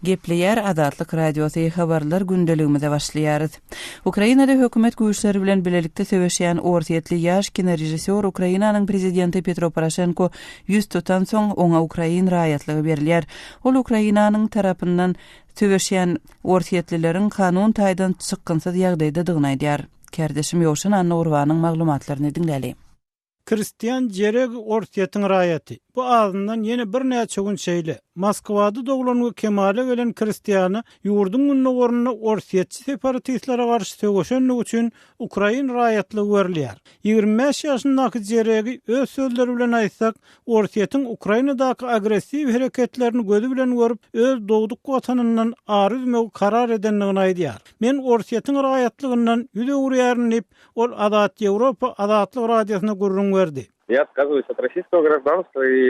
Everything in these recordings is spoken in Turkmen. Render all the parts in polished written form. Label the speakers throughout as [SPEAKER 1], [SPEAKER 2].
[SPEAKER 1] Gepleýär Azatlyk Radiosy, Habarlar gündeligimize başlaýarys. Ukrainada hökümet güýçleri bilen bilelikde söweşýän orsýetli ýaş kinorežissýor Ukrainanyň prezidenti Petro Poroşenko ýüz tutansoň, oňa ukrain raýatlygy berilýär. Ol Ukrainanyň tarapyndan söweşýän orsýetlileriň kanun taýdan çykgynsyz ýagdaýdadygyny aýdýar. Kärdeşim Ýowşan Annagurbanyň maglumatlaryny diňläli.
[SPEAKER 2] Kristian Jereg Orsýetiň raýaty. Bu azyndan ýene birnäçe gün şeýle. Moskwada doglan we kemala gelen Kristiana ýurduň gündogarynda orsýetçi separatistlere garşy söweşendigi üçin ukrain raýatlygy berilýär. 25 ýaşyndaky Jeregi öz sözleri bilen aýtsak, Orsýetiň Ukrainadaky agressiw hereketlerini gözi bilen görüp, öz dogduk watanyndan ar üzmegi karar edendigini aýdýar. Men Orsýetiň raýatlygyndan ýüz öwürýärin diýip, Ol Azat Ýewropa Azatlyk Radiosyna gürrüň berdi.
[SPEAKER 3] Ýa otkazuýus ot rossiýskogo graždanstwa i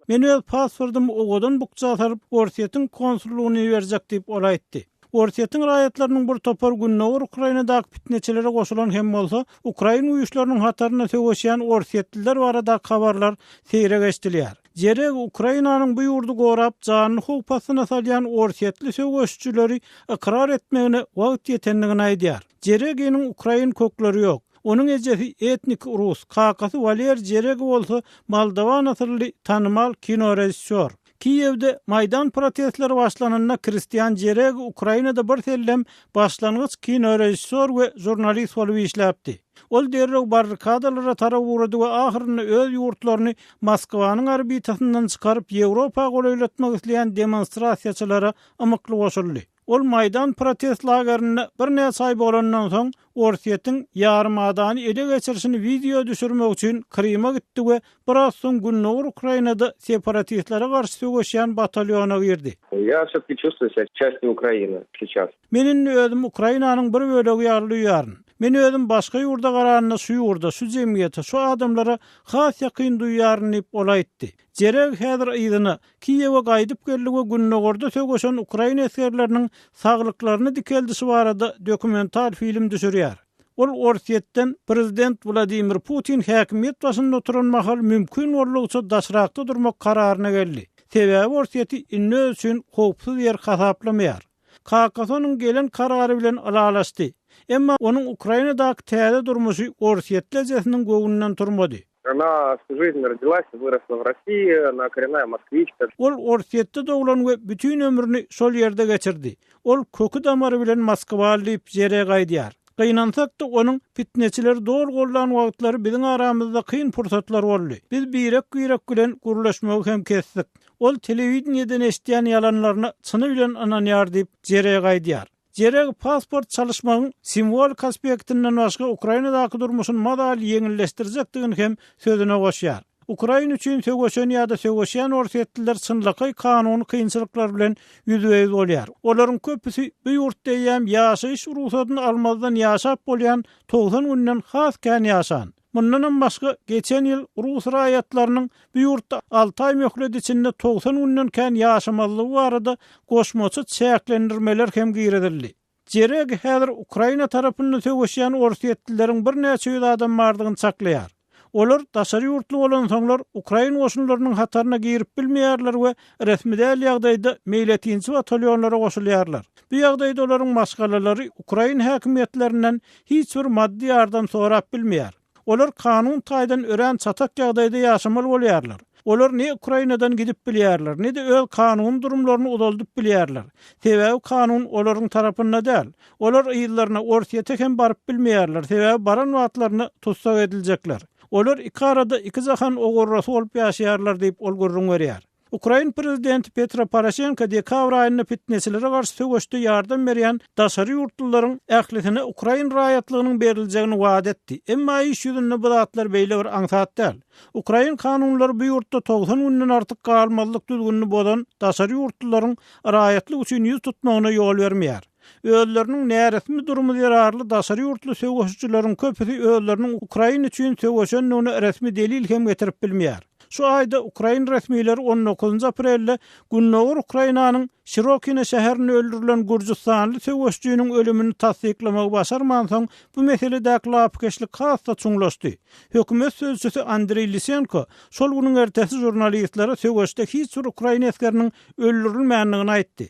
[SPEAKER 2] Men öz pasportymy owadan bukja salyp, Orsýetiň konsullygyna iberjek diýip, ol aýtdy. Orsýetiň raýatlarynyň bir topary gündogar Ukrainadaky pitneçilere goşulan hem bolsa, ukrain güýçleriniň hatarynda söweşýän orsýetliler baradaky habarlar seýrek eşidilýär. Jereg Ukrainanyň bu ýurdy gorap, janyny howp astyna salýan orsýetli söweşijileri ykrar etmegine wagt ýetendigini aýdýar. Jereginiň ukrain kökleri ýok. Onuň ejesi etnik rus, kakasy Waler Jeregi bolsa moldowan asylly tanymal kinorežissýor. Kiýewde Maýdan protestleri başlananda Kristian Jeregi Ukrainada bir sellem başlangyç kinorežissýor we žurnalist bolup işläpdi. Ol derrew barrikadalara tarap ugrady we ahyrynda öz ýurtlaryny Moskwanyň orbitasyndan çykaryp Ýewropa golaýlatmak isleýän demonstrasiýaçylara ymykly goşuldy. Ol Maýdan protest lagerinde birnäçe aý bolandan soň, Orsýetiň ýarymadany ele geçirişini wideo düşürmek üçin Kryma gitdi we biraz soň gündogar Ukrainada separatistlere garşy söweşýän batalýona girdi.
[SPEAKER 3] Ýa wsýotki çувствую себя частью Ukrainy seýças.
[SPEAKER 2] Men indi özümi Ukrainanyň bir bölegi ýaly duýýaryn. Men özüm başga ýurda garanda şu ýurda, şu jemgyýete, şu adamlara has ýakyn duýýaryn diýip, ol aýtdy. Jereg häzir yzyna, Kiýewe gaýdyp geldi we gündogarda söweşen ukrain esgerleriniň saglyklaryny dikeldişi barada dokumental film düşürýär. Ol Orsýetden prezident Wladimir Putin häkimiýet başynda oturan mahal mümkin boldugyça daşrakda durmak kararyna geldi. Sebäbi Orsýeti indi özi üçin howpsuz ýer hasaplamaýar. Kakasy onuň gelen karary bilen ylalaşdy. Emma onuň Ukrainadaky täze durmuşy orsýetli ejesiniň göwnünden turmady.
[SPEAKER 3] Ona wsýu žizn rodilas i wyrosla w Rossii, ona korennaýa moskwiçka.
[SPEAKER 2] Ol Orsýetde doglan we bütin ömrüni şol ýerde geçirdi. Ol köki-damary bilen moskwaly diýip, Žerek aýdýar. Gynansak-da, onuň pitneçileri doly goldan wagtlary biziň aramyzda kyn pursatlar boldy. Biz birek-birek bilen gürleşmegi hem kesdik. Ol telewideniýeden eşidýän ýalanlaryna çyny bilen ynanýar diýip, Žerek aýdýar. Jereg pasport çalyşmagyň simwolik aspektinden başga Ukrainadaky durmuşyny mazaly ýeňilleşdirjekdigini hem sözüne goşýar. Ukraina üçin söweşen ýa-da söweşýän orsýetliler çynlakaý kanuny kynçylyklar bilen ýüzbe-ýüz bolýar. Olaryň köpüsi bu ýurtda eýýäm ýaşaýyş rugsadyny almazdan ýaşap bolýan 90 günden has kän ýaşan. Mundanam başga, geçen ýyl rus raýatlarynyň bu ýurtda alty aý möhlet içinde 90 günden kän ýaşamazlygy barada goşmaça çäklendirmeler hem girizildi. Jereg häzir Ukraina tarapynda söweşýän orsýetlileriň birnäçe ýüz adam bardygyny çaklaýar. Olar daşary ýurtly bolansoňlar, ukrain goşunlarynyň hataryna girip bilmeýärler we resmi däl ýagdaýda meýletinçi batalýonlara goşulýarlar. Bu ýagdaýda olaryň maşgalalary ukrain häkimiýetlerinden hiç bir maddy ýardam sorap bilmeýär. Olar kanun taýdan örän çatak ýagdaýda ýaşamaly bolýarlar. Olar ne Ukrainadan gidip bilýärler, ne-de öz kanuny durumlaryny uzaldyp bilýärler. Sebäbi kanun olaryň tarapynda däl. Olar yzlaryna, Orsýete hem baryp bilmeýärler, sebäbi baran wagtlarynda tussag ediljekler. Olar iki arada iki jahan ogurrasy bolup ýaşaýarlar diýip, ol gürrüň berýär. Ukrain prezidenti Petro Poroşenko dekabr aýynda pitneçilere garşy söweşde ýardam berýän daşary ýurtlularyň ählisine ukrain raýatlygynyň beriljegini wada etdi. Emma iş ýüzünde bu zatlar beýle bir aňsat däl. Ukrain kanunlary bu ýurtda 90 günden artyk galmazlyk düzgünini bozan daşary ýurtlularyň raýatlyk üçin ýüz tutmagyna ýol bermeýär. Özleriniň näresmi durumy zerarly daşary ýurtly söweşijileriň köpüsi özleriniň Ukraina üçin söweşendigine resmi delil hem getirip bilmeýär. Şu aýda ukrain resmileri on dokuzynjy aprelde gündogar Ukrainanyň Şirokino şäherinde öldürilen gürjüstanly söweşijiniň ölümini tassyklamagy başarmansoň, bu meseledäki lapykeçlik has-da çuňlaşdy. Hökümet sözçüsi Andreý Lisenko şol günüň ertesi žurnalistlere söweşde hiç bir ukrain esgeriniň öldürilmändigini aýtdy.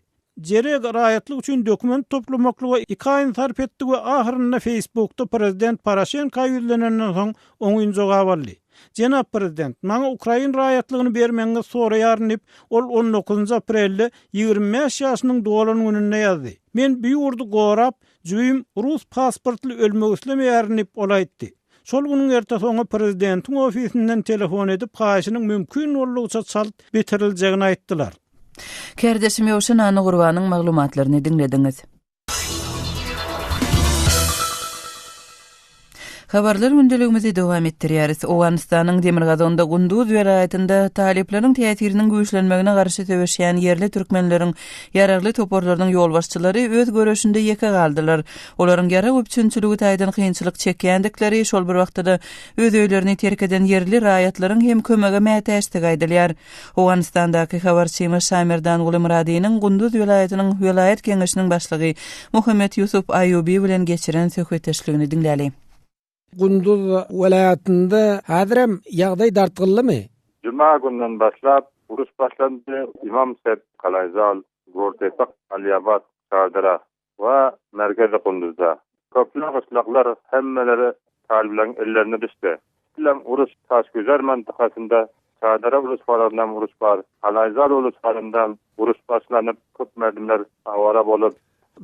[SPEAKER 2] Jereg raýatlyk üçin dokument toplamaklyga iki aýyny sarp etdi we ahyrynda Facebookda prezident Poroşenka ýüzlenenden soň oňyn jogap aldy. Jenap prezident, maňa ukrain raýatlygyny bermegiňizi soraýaryn diýip, ol on dokuzynjy aprelde, 25 ýaşynyň dolan gününde ýazdy. Men bu ýurdy gorap, jübim rus pasportly ölmek islemeýärin diýip, ol aýtdy. Şol günüň ertesi oňa prezidentiň ofisinden telefon edip, haýyşynyň mümkin boldugyça çalt bitiriljegini aýtdylar.
[SPEAKER 1] Kärdeşim Ýowşan Annagurbanyň maglumatlaryny diňlediňiz. Habarlar gündeligimizi dowam etdirýäris. Owganystanyň demirgazygynda Gunduz welaýatynda talyplaryň täsiriniň güýçlenmegine garşy söweşýän ýerli türkmenleriň ýaragly toparlarynyň ýolbaşçylary öz göreşinde ýeke galdylar. Olaryň ýarag üpjünçiligi taýdan kynçylyk çekýändikleri, şol bir wagtda-da öz öýlerini terk eden ýerli raýatlaryň hem kömege mätäçdigi aýdylýar. Owganystandaky habarçymyz Şamerdanguly Myradynyň Gunduz welaýatynyň welaýat geňeşiniň başlygy Muhammet Ýusup Aýubi bilen geçiren söhbetdeşligini diňläli.
[SPEAKER 4] Gunduz welaýatynda häzirem ýagdaý dartgynlymy?
[SPEAKER 5] Juma günden başlap uruş başlandy, Ymam Sep, Kalaýzal, Gortepe, Alyýabat, Çardara. We merkezi Gunduzda. Köpler gyşlaklar hemmeleri talyplaryň ellerine düşdi. Bilen uruş Taşgüzer mantykasynda Çadara uluswalaryndan uruş bar. Alaýzar uluswaryndan uruş başlanyp köp merdimler awara bolup.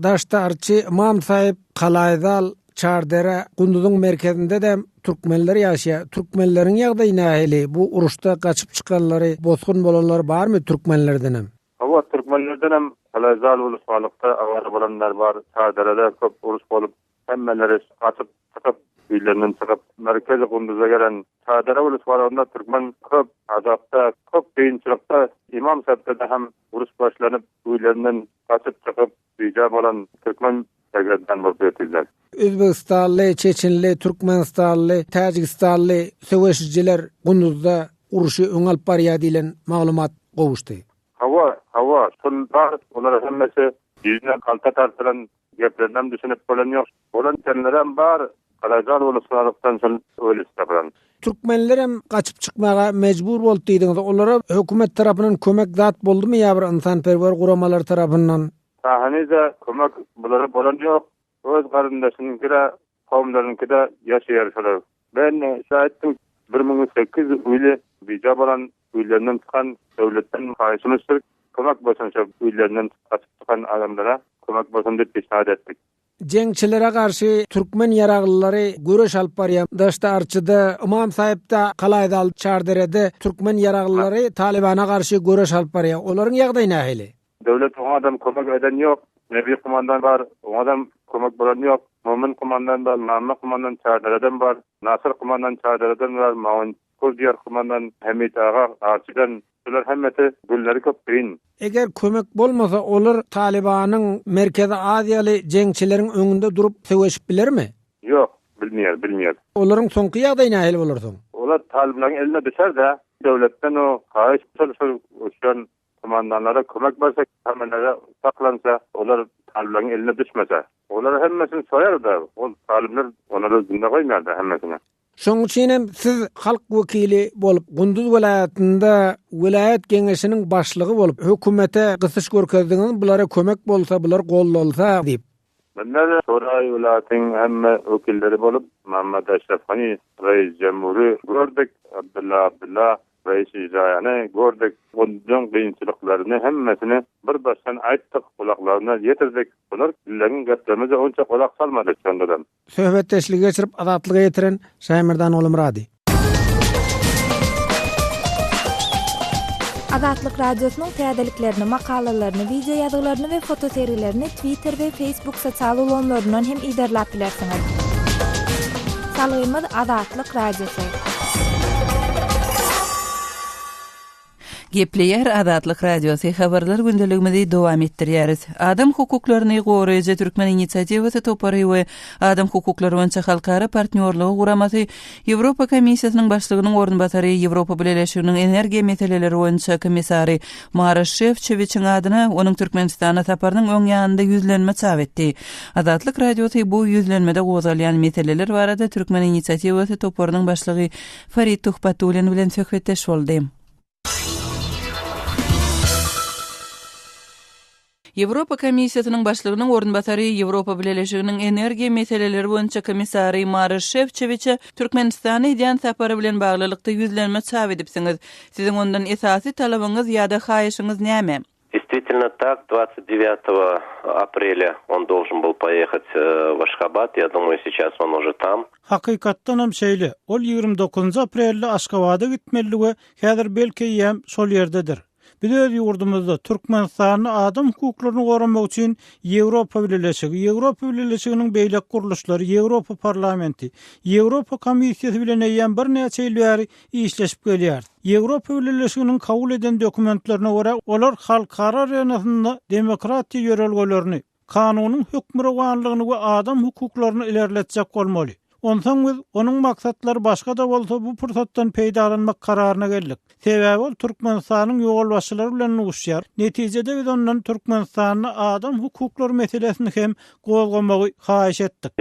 [SPEAKER 4] Daşda Arçy, Ymam Saýyp, Kalaýzal, Çardere, Gunduzyň merkezinde-de türkmenler ýaşaýar. Türkmenleriň ýagdaýy nähili? Bu uruşda gaçyp çykanlary, bosgun bolanlary barmy türkmenlerdenem?
[SPEAKER 5] Hawa, türkmenlerdenem Kalaýzal ulusgalykda awara bolanlar bar, Çarderede köp uruş bolup, hemmeleri gaçyp çykyp, öýlerinden çykyp, merkezi Gunduza gelen. Çardere ulusgalygynda türkmen köp azapda, köp kynçylykda, Ymam Sepde-de hem uruş başlanyp, öýlerinden gaçyp çykyp, bija bolan türkmen sergezdan bolup ýötürler.
[SPEAKER 4] Özbegistanly, çeçenli, türkmenistanly, täjigistanly söweşijiler Gunduzda urşy öňe alyp barýar diýlen maglumat gowuşdy.
[SPEAKER 5] Hawa, hawa, şol bar, olar hemmesi ýüzüne palta tartylan geplerinem düşünip bolan ýok. Bolan itenlerem bar, Garajan uluslarlykdan şol ölüsi tapylan.
[SPEAKER 4] Türkmenlerem gaçyp çykmaga mejbur boldy diýdiňiz. Olara hökümet tarapyndan kömek zat boldumy ýa bir ynsanperwer guramalar tarapyndan?
[SPEAKER 5] Heniz-ä kömek bulara bolan ýok. Öz garyndaşynyňky-da, kowumlarynyňky-da ýaşaýar şolar. Men şa aýtdym, 1800 öýli bija bolan öýlerinden çykan döwletden haýyşymyz şul, kömek bolsun şo öýlerinden gaçyp çykan adamlara kömek bolsun diýip işaret etdik.
[SPEAKER 4] Jeňçilere garşy türkmen ýaraglylary göreş alyp barýar. Daşda Arçyda, Ymam Saýypda, Kalaýzal, Çarderede türkmen ýaraglylary Talybana garşy göreş alyp barýar. Olaryň ýagdaýy nähili?
[SPEAKER 5] Döwlet oňadam kömek eden ýok. Nebi kumandan bar, oňadam kömek bolan ýok. Momin kumandan bar, Mamma kumandan Çardereden bar, Nasyr kumandan Çardereden bar, Maun Kurdiýar kumandan, Hemit aga Arçydan. Şular hemmesi günleri köp kyn.
[SPEAKER 4] Eger kömek bolmasa olar Talybanyň Merkezi Aziýaly jeňçileriň öňünde durup söweşip bilermi?
[SPEAKER 5] Ýok, bilmeýär, bilmeýär.
[SPEAKER 4] Olaryň soňky ýagdaýy nähili bolar soň?
[SPEAKER 5] Olar talyplaryň eline düşer-de, döwletden o haýyş şol şol uçan Komandanlara kömek berse, hemmelere saklansa, olar talyplaryň eline düşmese. Olar hemmesini soýar-da, ol talyplar olary zynda goýmaýar-da hemmesini.
[SPEAKER 4] Şonuň üçin hem siz halk wekili bolup, Gunduz welaýatynda welaýat geňeşiniň başlygy bolup, hökümete gysyş görkezdiňiz, bulara kömek bolsa, bular goldalsa diýip.
[SPEAKER 5] Mundan Şuraý welaýatyň hemme wekilleri bolup, Muhammad Aşraf Gani Reis Jemhury gördük, Abdylla Abdylla Reis Icraýany gördük. Gunduzyň kynçylyklaryny hemmesini bir başdan aýtdyk, gulaklaryna ýetirdik. Bular bizleriň geplerimize onça gulak salmady şondadam.
[SPEAKER 4] Söhbetdeşligi geçirip Azatlyga ýetiren Şaýmerdan Ogulmyrady.
[SPEAKER 6] Azatlyk Radiosynyň täzeliklerini, makalalaryny, wideo ýazgylaryny we fotosergilerini Twitter we Facebook sosial ulgamlaryndan hem yzarlap bilersiňiz. Salgymyz Azatlyk Radiosy.
[SPEAKER 1] Gepleýär Azatlyk Radiosy, Habarlar gündeligimizi dowam etdirýäris. Adam hukuklaryny goraýjy Türkmen inisiatiwasy topary we Adam hukuklary boýunça halkara partnýorlygy guramasy Ýewropa Komissiýasynyň başlygynyň orunbasary, Ýewropa Bileleşiginiň energiýa meseleleri boýunça komissary Maroş Şefçowiçiň adyna onuň Türkmenistana saparynyň öň ýanynda ýüzlenme çap etdi. Azatlyk Radiosy bu ýüzlenmede gozgalýan meseleler barada Türkmen inisiatiwasy toparynyň başlygy Farid Tuhbatullin bilen söhbetdeş boldy. Ýewropa Komissiýasynyň başlygynyň orunbasary, Ýewropa Bileleşiginiň energiýa meseleleri boýunça komissary Maroş Şefçowiçe Türkmenistana edýän sapary bilen baglylykda ýüzlenme çap edipsiňiz. Siziň ondan esasy talabyňyz ýa-da haýyşyňyz näme?
[SPEAKER 7] Действительно так, 29 апреля он должен был поехать в Ашхабад, я думаю, сейчас он уже там.
[SPEAKER 2] Hakykatdanam şeýle, ol 29 aprelde Aşgabada gitmelidi we häzir belki eýýäm şol ýerdedir. Biz öz ýurdumyzda, Türkmenistanda adam hukuklaryny goramak üçin Ýewropa Bileleşigi, Ýewropa Bileleşiginiň beýleki gurluşlary, Ýewropa Parlamenti, Ýewropa Komissiýasy bilen eýýäm birnäçe ýyl bäri işleşip gelýäris. Ýewropa Bileleşiginiň kabul eden dokumentlerine görä, olar halkara arenasynda demokratiýa ýörelgelerini, kanunyň hökmürowanlygyny we adam hukuklaryny ilerletjek bolmaly. Onsoň biz, onuň maksatlary başga-da bolsa, bu pursatdan peýdalanmak kararyna geldik. Sebäbi ol Türkmenistanyň ýolbaşçylary bilen duşýar. Netijede biz ondan Türkmenistanda adam hukuklary meselesini hem gozgamagy haýyş etdik.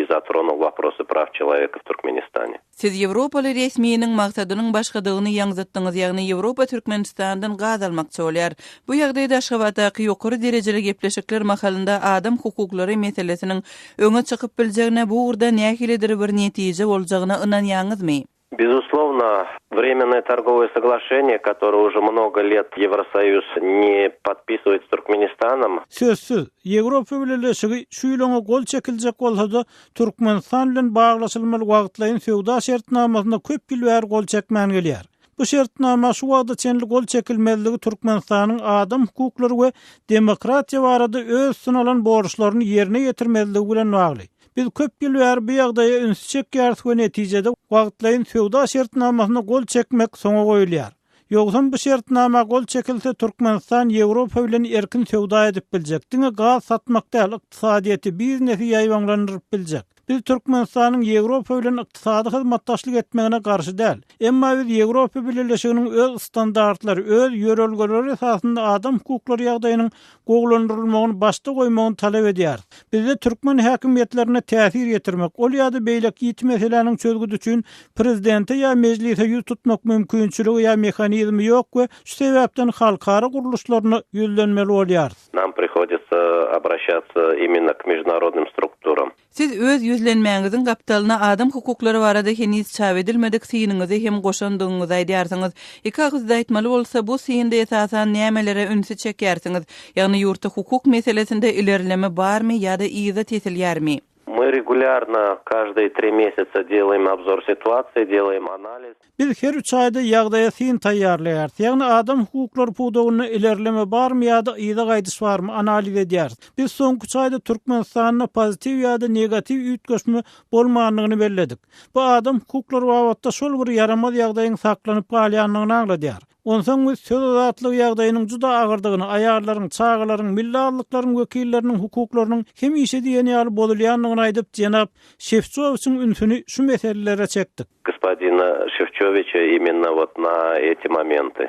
[SPEAKER 7] i zatronul вопросы прав человека в Туркменистане.
[SPEAKER 1] Siz ýewropaly resminiň maksadynyň başgadygyny ýaňzytdyňyz, ýagny Ýewropa Türkmenistandan gaz almakçy bolýar. Bu ýagdaýda Aşgabatdaky ýokary derejeli gepleşikler mahalynda adam hukuklary meselesiniň öňe çykyp biljegine, bu ugurda nähilidir bir netije boljagyna ynanýaňyzmy?
[SPEAKER 7] Безусловно, временное торговое соглашение, которое уже много лет Евросоюз не подписывает с Туркменистаном.
[SPEAKER 2] Sözsüz, Ýewropa Bileleşigi şu ýyl oňa gol çekiljek bolsa-da, Türkmenistan bilen baglaşylmaly wagtlaýyn söwda şertnamasyna köp ýyl bäri gol çekmän gelýär. Bu şertnama şu wagta çenli gol çekilmezligi Türkmenistanyň adam hukuklary we demokratiýa barada öz üstüne alan borçlaryny ýerine ýetirmezligi bilen bagly. Biz köp ýyl bäri bu ýagdaýa ünsi çekýäris we netijede wagtlaýyn söwda şertnamasyna gol çekmek soňa goýulýar. Ýogsam bu şertnama gol çekilse Türkmenistan Ýewropa bilen erkin söwda edip biljek, diňe gaz satmak däl, ykdysadyýeti, biznesi ýaýbaňlandyryp biljek. Biz Türkmenistanyň Ýewropa bilen ykdysady hyzmatdaşlyk etmegine garşy däl. Emma biz Ýewropa Bileleşiginiň öz standartlary, öz ýörelgeleri esasynda adam hukuklary ýagdaýynyň gowulandyrylmagyny başda goýmagyny talap edýäris. Bizde türkmen häkimiýetlerine täsir ýetirmek, ol ýa-da beýleki ýiti meseläniň çözgüdi üçin prezidente ýa mejlise ýüz tutmak mümkinçiligi ýa mehanizmi ýok we şu sebäpden halkara gurluşlaryna ýüzlenmeli bolýarys.
[SPEAKER 7] Nam prihoditsa obraşatsa imенно k mejdunarodnym strukturam.
[SPEAKER 1] Siz öz ýüzlenmäňiziň gapdalyna adam hukuklary barada heniz çap edilmedik synyňyzy hem goşandygyňyzy aýdýarsyňyz. Iki agyzda aýtmaly bolsa, bu synda esasan nämelere ünsi çekýärsiňiz? Ýagny ýurtda hukuk meselesinde ilerleme barmy ýa-da yza tesilýärmi?
[SPEAKER 7] Мы regulýarno každyý tri meseca delaýem obzor situasiýi, delaýem analiz.
[SPEAKER 2] Biz her üç aýda ýagdaýa syn taýýarlaýarys, ýagny adam hukuklary pudagynda ilerleme barmy ýa-da yza gaýdyş barmy, analiz edýäris. Biz soňky üç aýda Türkmenistanda pozitiw ýa-da negatiw üýtgeşme bolmandygyny belledik. Bu adam hukuklary babatda şol bir ýaramaz ýagdaýyň saklanyp galýandygyny aňladýar. Onsoň biz söz azatlygy ýagdaýynyň juda agyrdygyny, aýallaryň, çagalaryň, milli azlyklaryň wekilleriniň hukuklarynyň hemişe diýen ýaly bozulýandygyny aýdyp, jenap Şefçowiçiň ünsüni şu meselelere çekdik.
[SPEAKER 7] Gospodina Şefçowiça imenno wot na eti momenty.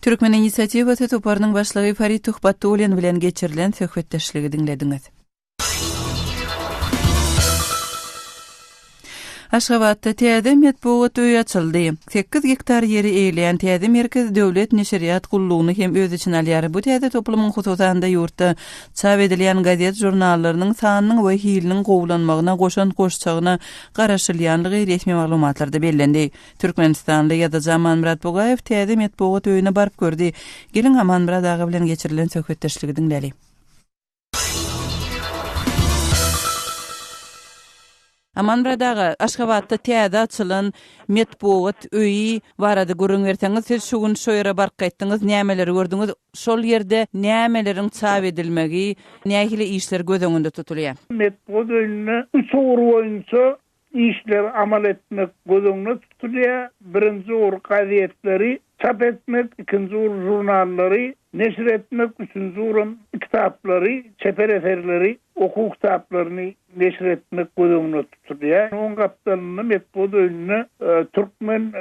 [SPEAKER 1] Türkmen inisiatiwasy toparynyň başlygy Farid Tuhbatullin bilen geçirilen söhbetdeşligi diňlediňiz. Aşgabatda täze metbugat öýi açyldy. Sekiz gektar ýeri eýeleýän täze merkez döwlet neşirýat gullugyny hem öz içine alýar. Bu täze toplumyň hususan-da ýurtda çap edilýän gazet-žurnallarynyň sanynyň we hiliniň gowulanmagyna goşant goşjagyna garaşylýanlygy resmi maglumatlarda bellendi. Türkmenistanly ýazyjy Amanmyrat Bugaýew täze metbugat öýüne baryp gördi. Geliň, Amanmyrat aga bilen geçirilen söhbetdeşligi diňläli. Amanmyrat aga, Aşgabatda täze açylan metbugat öýi barada gürrüň berseňiz, siz şu gün şo ýere baryp gaýtdyňyz, nämeleri gördüňiz, şol ýerde nämeleriň çap edilmegi, nähili işler göz öňünde tutulýar?
[SPEAKER 8] Metbugat öýünde üç ugur boýunça işleri amal etmek göz öňünde tutulýar, birinji ugur gazetleri çap etmek, ikinji ugur žurnallary neşir etmek, üçünji uguram kitaplary, çeper eserleri, okuw kitaplaryny neşir etmek göz öňünde tutulýar. Onuň gapdalynda metbugat öýünde türkmen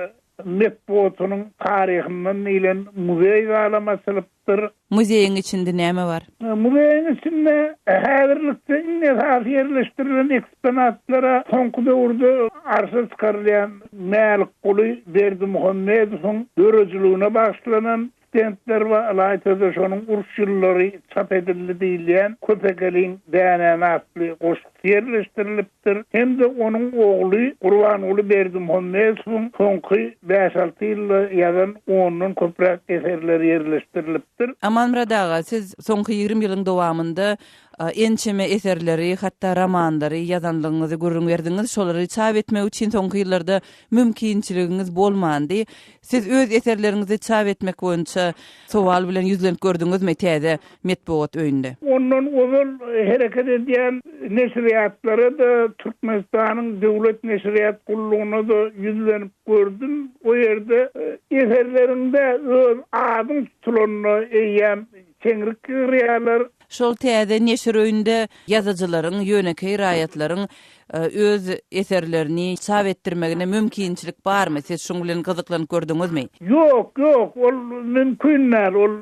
[SPEAKER 8] metbugatynyň taryhyndan diýlen muzeý zalam açylypdyr.
[SPEAKER 1] Muzeýiň içinde näme bar?
[SPEAKER 8] Muzeýiň içinde häzirlikçe iň esasy ýerleşdirilen eksponatlara soňky döwürde arşa çykarylýan Mälikguly Berdimuhamedowyň döredijiligine bagyşlanan. stendler bar, ylaýta-da şonuň uruş ýyllary çap edildi diýilýän Köpekeliň dänäni atly goşgusy ýerleşdirilipdir hem-de onuň ogly Gurbanguly Berdimuhamedowyň soňky bäş-alty ýylda ýazan ondan köpräk eserleri ýerleşdirilipdir.
[SPEAKER 1] Amanmyrat aga, siz soňky 20 ýylyň dowamynda ençeme eserleri, hatda romanlary ýazanlygyňyzy gürrüň berdiňiz. Şolary çap etmek üçin soňky ýyllarda mümkinçiligiňiz bolmandy. Siz öz eserleriňizi çap etmek boýunça sowal bilen ýüzlenip gördüňizmi täze metbugat öýünde?
[SPEAKER 8] Ondan ozal hereket edýän neşirýatlara-da, Türkmenistanyň Döwlet neşirýat gullugyna-da ýüzlenip gördüm. O ýerde eserleriňde öz adyň tutulanda eýýäm Seňrik ýygyrýarlar.
[SPEAKER 1] Şol täze neşir öýünde ýazyjylaryň, ýönekeý raýatlaryň öz eserlerini çap etdirmegine mümkinçilik barmy? Siz şuň bilen gyzyklanyp gördüňizmi?
[SPEAKER 8] Ýok, ýok, ol mümkin däl. Ol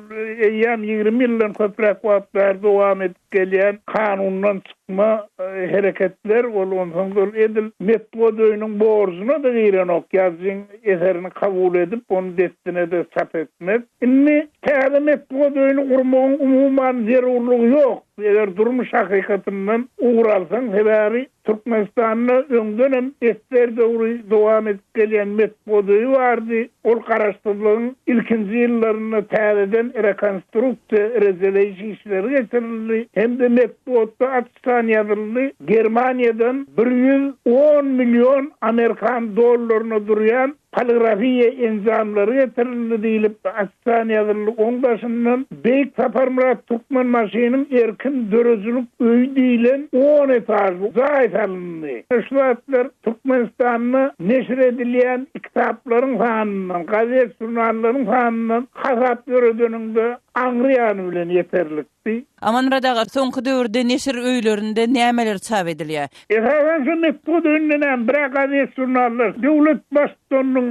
[SPEAKER 8] eýýäm 20 ýyldan köpräk wagt bäri dowam edip gelýän kanundan çykma hereketler. Ol onsoň ol edil metbugat öýüniň borjuna-da girenok, ýazyjyň eserini kabul edip, ony dessine-de çap etmek. Indi täze metbugat öýüni gurmagyň umuman zerurlygy ýok, eger durmuş hakykatyndan ugur alsaň, sebäbi Türkmenistanda öňdenem ssr döwri dowam edip gelýän metbugat öýi bardy, ol garaşsyzlygyň ilkinji ýyllarynda täzeden rekonstruksiýa, rejeleýiş işleri geçirildi hem-de metbugatda açyk-açan ýazyldy, Germaniýadan 110 million amerikan dollaryna durýan Poligrafiýa enjamlary getirildi diýlip, açan ýazyldy. Oň daşyndan Beýik Saparmyrat Türkmenbaşynyň erkin döredijilik öýi diýlen on etažly jaý salyndy. Şu zatlar Türkmenistanda neşir edilýän kitaplaryň sanyndan, gazet-žurnallaryň sanyndan hasap ýöredeniňde aňry ýany bilen ýeterlikdi.
[SPEAKER 1] Amanmyrat aga, soňky döwürde neşir öýlerinde nämeler çap edilýär?
[SPEAKER 8] Esasan şu metbugat öýünden hem bir-ä gazet-žurnallar, döwlet baştutanynyň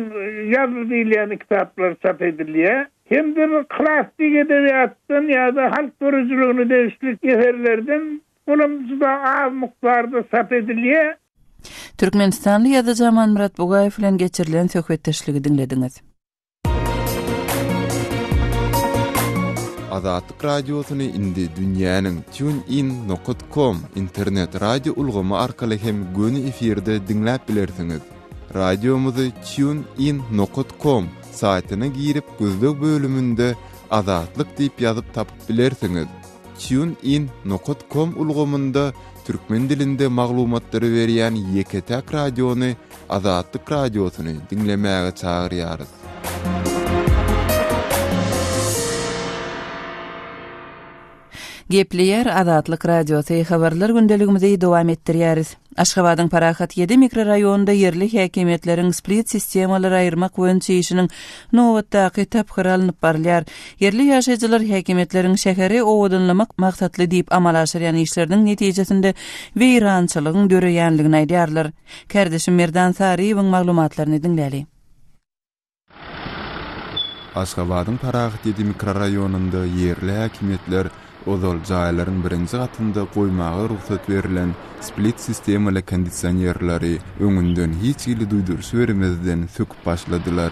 [SPEAKER 8] ýazdy diýilýän kitaplar çap edilýär. Hem-de bir klassyk edebiýatdan ýa-da halk döredijiligine degişli eserlerden, olam juda az mukdarda çap edilýär.
[SPEAKER 1] Türkmenistanly ýazyjy Amanmyrat Bugaýew bilen geçirilen söhbetdeşligi diňlediňiz.
[SPEAKER 9] Azatlyk Radiosyny indi dünýäniň TuneIn nokat com internet radio ulgamy arkaly hem göni efirde diňläp bilersiňiz. Radiomyzy TuneIn nokat com saýtyna girip gözleg bölüminde Azatlyk diýip ýazyp tapyp bilersiňiz. TuneIn nokat com ulgamynda türkmen dilinde maglumatlary berýän ýeke-täk radiony Azatlyk Radiosyny diňlemäge çagyrýarys.
[SPEAKER 1] Gepleýär Azatlyk Radiosy, habarlar gündeligimizi dowam etdirýäris. Aşgabadyň Parahat ýedi mikroraýonynda ýerli häkimiýetleriň split sistemalary aýyrmak boýunça işiniň nobatdaky tapgyry alnyp barylýar. Ýerli ýaşaýjylar häkimiýetleriň şäheri owadanlamak maksatly diýip amala aşyrýan işleriniň netijesinde weýrançylygyň döreýänligini aýdýarlar. Kärdeşim Merdan Saryýewiň maglumatlaryny diňläli.
[SPEAKER 9] Aşgabadyň Parahat ýedi mikroraýonynda ýerli häkimiýetler ozal jaýlaryň birinji gatynda goýmaga rugsat berlen split sistemaly kondisionerleri öňünden hiç hili duýduryş bermezden söküp başladylar.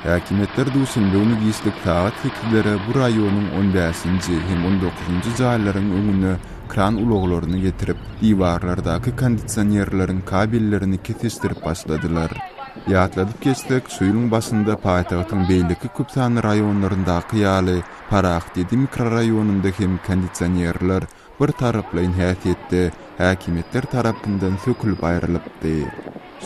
[SPEAKER 9] Häkimiýetler duşenbe güni giçlik sagat sekizlere bu raýonyň on bäşinji hem on dokuzynjy jaýlaryň öňüne kran ulaglaryny getirip, diwarlardaky kondisionerleriň kabellerini kesişdirip başladylar. Ýatladyp geçsek, şu ýylyň başynda paýtagtyň beýleki köp sanly raýonlaryndaky ýaly, Parahat ýedi mikroraýonynda hem kondisionerler bir taraplaýyn häsiýetde häkimiýetler tarapyndan sökülip aýrylypdy.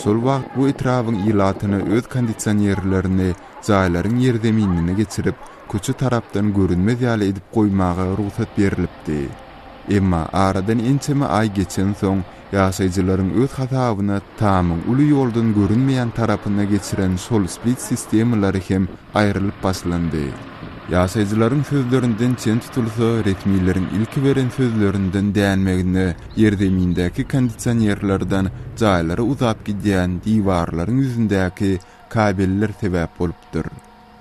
[SPEAKER 9] Şol wagt bu etrabyň ilatyna öz kondisionerlerini jaýlaryň ýerzeminine geçirip, köçe tarapdan görünmez ýaly edip goýmaga rugsat berlipdi. Emma aradan ençeme aý geçensoň, ýaşaýjylaryň öz hasabyna tamyň uly ýoldan görünmeýän tarapyna geçiren şol split-sistemalary hem aýrylyp başlandy. Ýaşaýjylaryň sözlerinden çen tutulsa, resmileriň ilki beren sözlerinden dänmegine ýerzemindäki kondisionerlerden jaýlara uzap gidýän diwarlaryň ýüzündäki kabeller sebäp bolupdyr.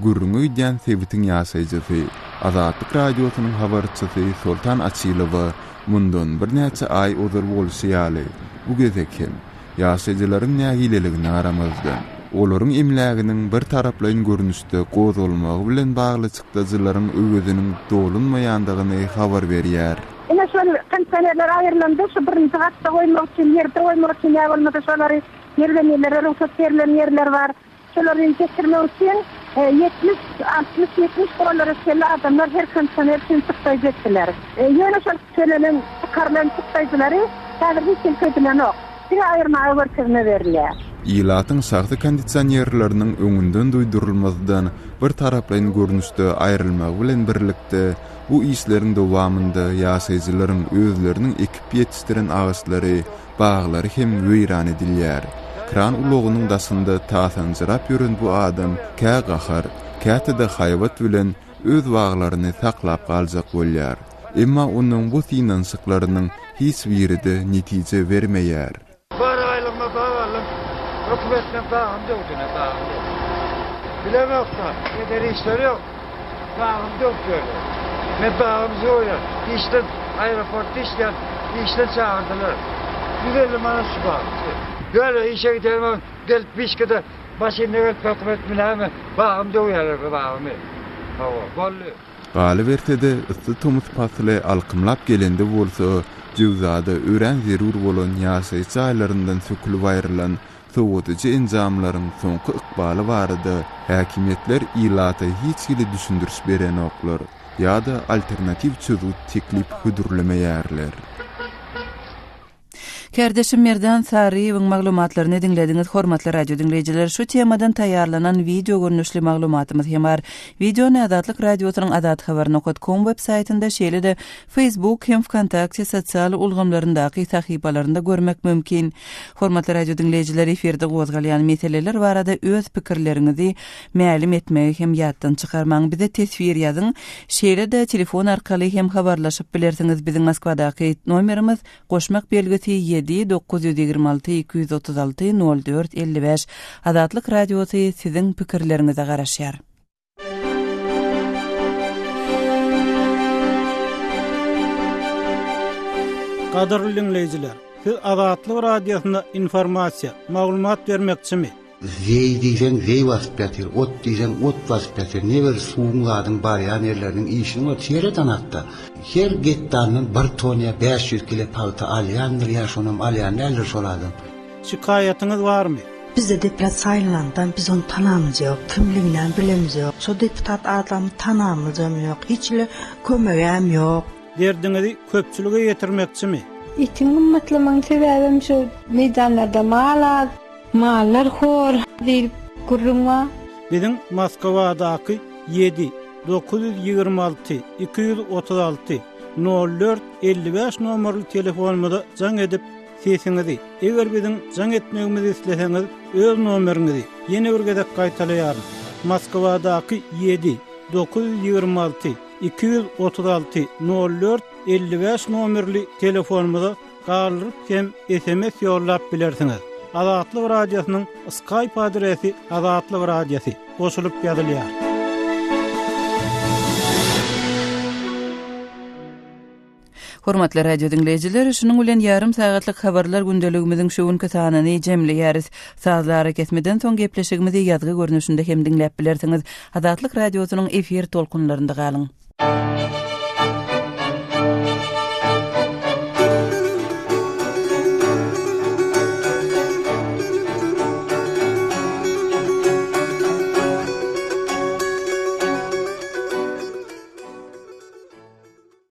[SPEAKER 9] Gürrüňi gidýän sebitiň ýaşaýjysy, Azatlyk Radiosynyň habarçysy Soltan Açylowa mundan birnäçe aý ozal bolşy ýaly, bu gezek hem, ýaşaýjylaryň nägileligine garamazdan. Olaryň emläginiň bir taraplaýyn görnüşde gozgalmagy bilen bagly çykdajylaryň öweziniň dolunmaýandygyny habar berýär.
[SPEAKER 10] Ine şol kondisionerler aýrylanda şu birinji gatda goýmak üçin, ýerde goýmak üçin ýa bolmasa şolary ýerzeminlere rugsat berlen ýerler bar. Şolary geçirmek üçin 70, 60, 70 dollara çenli adamlar her kondisioner üçin çykdaýjy etdiler. Ýöne şol tölenen, çykarylan çykdaýjylary häzir hiç hili edilenok. Diňe aýyrmaga görkezme berilýär.
[SPEAKER 9] Ilatyň şahsy kondisionerleriniň öňünden duýdurylmazdan bir taraplaýyn görnüşde aýrylmagy bilen birlikde, bu işleriň dowamynda ýaşaýjylaryň özleriniň ekip ýetişdiren agaçlary, baglary hem weýran edilýär. Kran ulagynyň daşynda tasanjyrap ýören bu adam kä gahar, käte-de haýbat bilen öz baglaryny saklap galjak bolýar. Emma onuň bu synanyşyklarynyň hiç biri-de netije bermeýär.
[SPEAKER 11] Bar aýlygyma bag aldym. Hökümet meň bagymy döwdi ine, bagymy döwdi. Bilemok-da, eder işleri ýok. Bagymy döwüp ýörler. Men bagymy soýýan. Işden, aeroportda işleýän, işden çagyrdylar. 150 manat şu bag. Ýöne işe gidenim, gelip wişkada maşynda gelip hökümet münäme, bagymy döwýärler, bagymy. Hawa, boldy.
[SPEAKER 9] Galyberse-de, yssy tomus pasly alkymlap gelende bolsa, jöwzada örän zerur bolan ýaşaýyş jaýlaryndan sökülip aýrylan sowadyjy enjamlaryň soňky ykbaly barada häkimiýetler ilata hiç hili düşündiriş berenoklar ýa-da alternatiw çözgüt teklip hödürlemeýärler.
[SPEAKER 1] Kärdeşim Merdan Saryýewiň maglumatlaryny diňlediňiz hormatly radio diňleýjiler şu temadan taýýarlanan wideo görnüşli maglumatymyz hem bar. Wideony Azatlyk Radiosynyň azathabar nokat kom web saýtynda şeýle-de Facebook hem Wkontakte sosial ulgamlaryndaky sahypalarynda görmek mümkin. Hormatly radio diňleýjiler efirde gozgalýan meseleler barada öz pikirleriňizi mälim etmegi hem ýatdan çykarmaň bize teswir ýazyň şeýle-de telefon arkaly hem habarlaşyp bilersiňiz biziň Moskwadaky nomerimiz Goşmak belgisi ýedi, 926 236 04 55. Azatlyk Radiosy siziň pikirleriňize garaşýar.
[SPEAKER 2] Gadyrly diňleýjiler, siz Azatlyk Radiosyna informasiýa, maglumat bermekçimi?
[SPEAKER 12] Zeý diýseň zeý basyp ýatyr, ot diýseň ot basyp ýatyr, ne bir suwuň zadyň barýan ýerleriniň işini gör, seret anakda. Her gektaryndan bir ton ýa 500 kile pagta alýandyr ýa şonam alýan däldir şol adam.
[SPEAKER 2] Şikaýatyňyz barmy?
[SPEAKER 13] Bizde deputat saýlanandan biz ony tanamyz ýok, kimliginem bilemiz ýok. Şo deputat adamy tanamyzam ýok, hiç hili kömegem ýok.
[SPEAKER 2] Derdiňizi köpçülige ýetirmekçimi?
[SPEAKER 14] Etiň gymmatlamagyň sebäbem şu meýdanlarda mal az. Mallar hor diýlip gürrüň bar.
[SPEAKER 2] Biziň Moskwadaky ýedi, 926 236 04 55 nomerli telefonymyza jaň edip, sesiňizi, eger biziň jaň etmegimizi isleseňiz, öz nomeriňizi, ýene bir gezek gaýtalaýaryn, Moskwadaky ýedi, 926 236 04 55 nomerli telefonymyza galdyryp hem sms ýollap bilersiňiz. Azatlyk Radiosynyň Skype adresi Azatlyk Radiosy goşulyp ýazylýar.
[SPEAKER 1] Hormatly radio diňleýjiler, şunuň bilen ýarym sagatlyk habarlar gündeligimiziň şu günki sanyny jemleýäris. Sazly arakesmeden soň gepleşigimizi ýazgy görnüşinde hem diňläp bilersiňiz. Azatlyk Radiosynyň efir tolkunlarynda galyň.